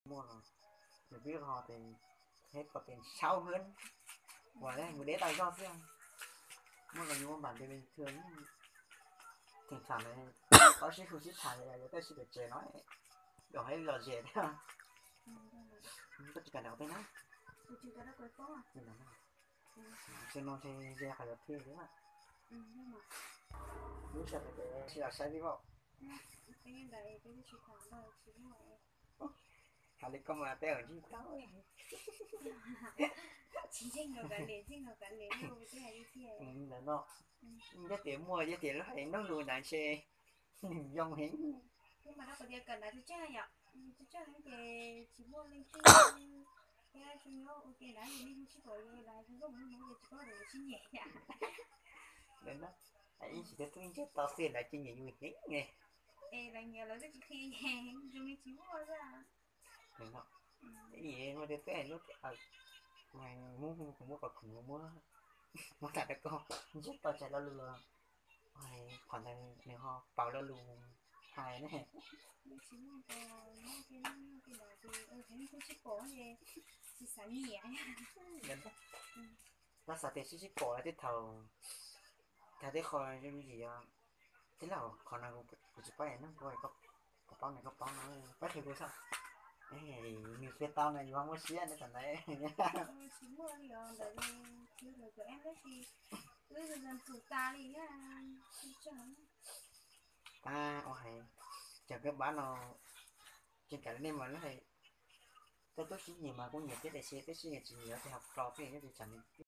Muaj los nws pib ho ces thiab kom tias sáu tháng, uas mus deb tau zog xwb. Muaj los nws ua npam li bình thường, thỉnh thoảng tau sib hu sib tham, yuav tuaj sib pem tsev no, kom hais lom zem thiab. Koj tsis kam nram tej na. Xyoo no ntshe ze qhov yuav plig thiab. Lub sij hawm ces tsis los saib vij voj. Tham li koj mas tej zaum ntsib tau. Ntawm no, yog tias muaj, yog tias lub hais nug lus ntawd ntshe nws zoo heev. Ntawm no, ib tsis tau tub ntsej tau xwb lawv cia nyiam yus heev ne. Ntawm no, ib muaj tej tub lub, muab, kuv muab qhov khoom muab, muab tham rau koj, ntsib tau txais lo lus los qhov ntawd nws ho paub lo lus hais ne. Tab xav tias sib sib pom tej thaum, thaum tej qho zoo li os. Tij laug, qhov no kuv tsis paub no, kuv paub no koj paub no, pab qhia kuv saib. Nws qhia tau no yus ho muaj siab ne tam ntawd. Tab ua hais, cov kab pab no, tseem kam li nej mas lub hais, tej tub sib nyiam mas kuj nyiam thiab, tiam sis tub sib nyiam tsis nyiam ces ho plo peb nyob tsis tsam.